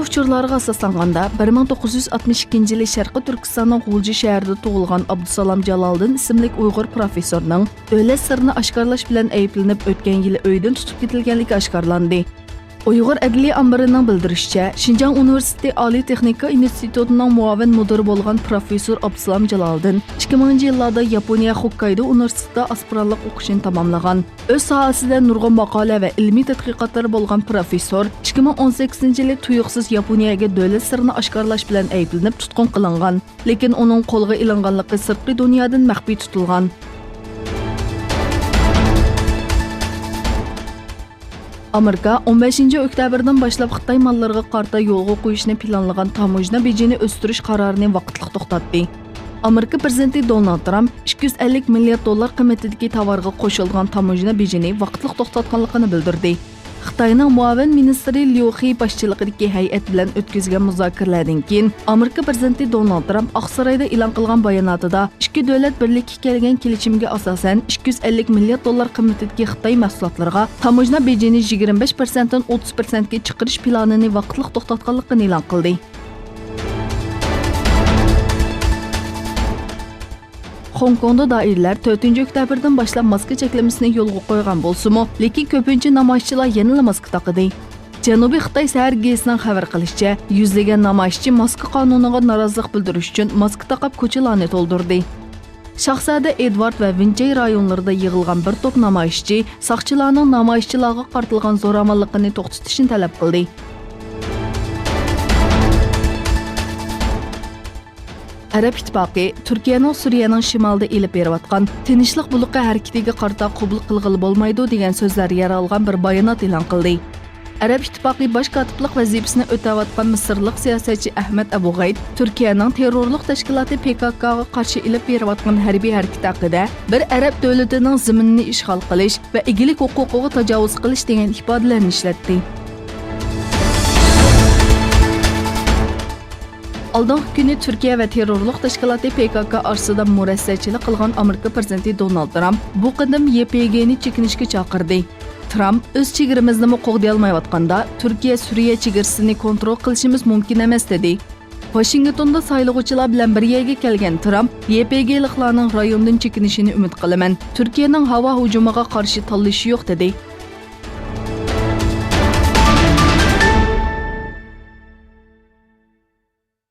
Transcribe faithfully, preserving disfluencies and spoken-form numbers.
ئۇچۇرلارغا ئاساسلانغاندا، بىر مىڭ توققۇز يۈز ئاتمىش ئىككىنچى يىلى شەرقىي تۈركىستاننىڭ غۇلجا شەھىرىدە تۇغۇلغان ئابدۇسالام جالالىدىن ئىسىملىك ئۇيغۇر پروفېسسورنىڭ دۆلەت سىرىنى ئاشكارىلاش بىلەن ئەيىبلىنىپ، ئۆتكەن يىلى ئۆيىدىن تۇتۇپ كېتىلگەنلىكى ئاشكارىلاندى. ئۇيغۇر ئەدلىيە ئامبىرىنىڭ بىلدۈرۈشىچە، شىنجاڭ ئۇنىۋېرسىتېتى ئالىي تېخنىكا ئىنستىتۇتىنىڭ مۇئاۋىن مۇدىرى بولغان پروفېسسور ئابدۇسالام جالالىدىن ئىككى مىڭىنچى يىللاردا ياپونىيە خوككايدو ئۇنىۋېرسىتېتىدا ئاسپىرانتلىق ئوقۇشىنى تاماملىغان. ئۆز ساھەسىدە نۇرغۇن ماقالە ۋە ئىلمىي تەتقىقاتلىرى بولغان پروفېسسور ئىككى مىڭ ئون سەككىزىنچى يىلى تۇيۇقسىز ياپونىيەگە دۆلەت سىرىنى ئاشكارىلاش بىلەن ئەيىبلىنىپ تۇتقۇن قىلىنغان. لېكىن ئۇنىڭ قولغا ئېلىنغانلىقى سىرتقى دۇنيادىن مەخپىي تۇتۇلغان. ئامېرىكا ئون بەشىنچى ئۆكتەبىردىن باشلاپ خىتاي ماللىرىغا قارىتا يولغا قويۇشنى پىلانلىغان تاموژنا بېجىنى ئۆستۈرۈش قارارىنى ۋاقىتلىق توختاتتى. ئامېرىكا پىرېزىدېنتى دونالد ترامپ ئىككى يۈز ئەللىك مىليارد دوللار قىممىتىدىكى تاۋارغا قوشۇلىدىغان تاموژنا بېجىنى ۋاقىتلىق توختاتقانلىقىنى بىلدۈردى. خىتاينىڭ مۇئاۋىن مىنىستىرى ليۇ خېي باشچىلىقىدىكى ھەيئەت بىلەن ئۆتكۈزگەن مۇزاكىرىلەردىن كېيىن، ئامېرىكا پىرېزىدېنتى دونالد ترامپ ئاقسارايدا ئېلان قىلغان باياناتىدا، ئىككى دۆلەت بىرلىككە كەلگەن كېلىشىمگە ئاساسەن، ئىككى يۈز ئەللىك مىليارد دوللار قىممىتىدىكى خىتاي مەھسۇلاتلىرىغا تاموژنا بېجىنى يىگىرمە بەش پىرسەنتتىن ئوتتۇز پىرسەنتكە چىقىرىش پىلانىنى ۋاقىتلىق توختاتقانلىقىنى ئېلان قىلدى. خوڭكوڭدا دائىرىلەر تۆتىنچى ئۆكتەبىردىن باشلاپ ماسكا چەكلىمىسىنى يولغا قويغان بولسىمۇ، لېكىن كۆپىنچە نامايىشچىلار يەنىلا ماسكا تاقىدى. جەنۇبىي خىتاي سەھەر گېزىتىنىڭ خەۋەر قىلىشىچە، يۈزلىگەن نامايىشچى ماسكا قانۇنىغا نارازىلىق بىلدۈرۈش ئۈچۈن ماسكا تاقاپ كوچىلارنى تولدۇردى. شاھزادە ئېدۋارد ۋە ۋېنچەي رايونلىرىدا يىغىلغان بىر توپ نامايىشچى ساقچىلارنىڭ نامايىشچىلارغا قارىتىلغان زوراۋانلىقىنى توختىتىشنى تەلەپ قىلدى. ئەرەب ئىتتىپاقى تۈركىيەنىڭ سۈرىيەنىڭ شىمالىدا ئېلىپ بېرىۋاتقان تىنچلىق بۇلىقى ھەرىكىتىگە قارىتا قوبۇل قىلغىلى بولمايدۇ دېگەن سۆزلەر يەر ئالغان بىر بايانات ئېلان قىلدى. ئەرەب ئىتتىپاقى باش كاتىپلىق ۋەزىپىسىنى ئۆتەۋاتقان مىسىرلىق سىياسەتچى ئەھمەد ئەبۇ غەيت تۈركىيەنىڭ تېررورلۇق تەشكىلاتى پى كاكاغا قارشى ئېلىپ بېرىۋاتقان ھەربىي ھەرىكىتى ھەققىدە، بىر ئەرەب دۆلىتىنىڭ زېمىنىنى ئىشغال قىلىش ۋە ئىگىلىك ھوقۇقىغا تاجاۋۇز قىلىش دېگەن ئىپادىلەرنى ئىشلەتتى. ئالدىنقى كۈنى تۈركىيە ۋە تېررورلۇق تەشكىلاتى پى كاك ئارىسىدا مۇرەسسەچىلىك قىلغان ئامېرىكا پىرېزىدېنتى دونالد ترامپ بۇ قېتىم يې پې گېنى چېكىنىشكە چاقىردى. ترامپ، ئۆز چېگرىمىزنىمۇ قوغدىيالمايۋاتقاندا، تۈركىيە سۈرىيە چېگرىسىنى كونترول قىلىشىمىز مۇمكىن ئەمەس، دېدى. ۋاشىنگتوندا سايلىغۇچىلار بىلەن بىر يەرگە كەلگەن ترامپ، يې پې گېلىقلارنىڭ رايوندىن چېكىنىشىنى ئۈمىد قىلىمەن. تۈركىيەنىڭ ھاۋا ھۇجۇمىغا قارشى تاللىشى يوق، دېدى.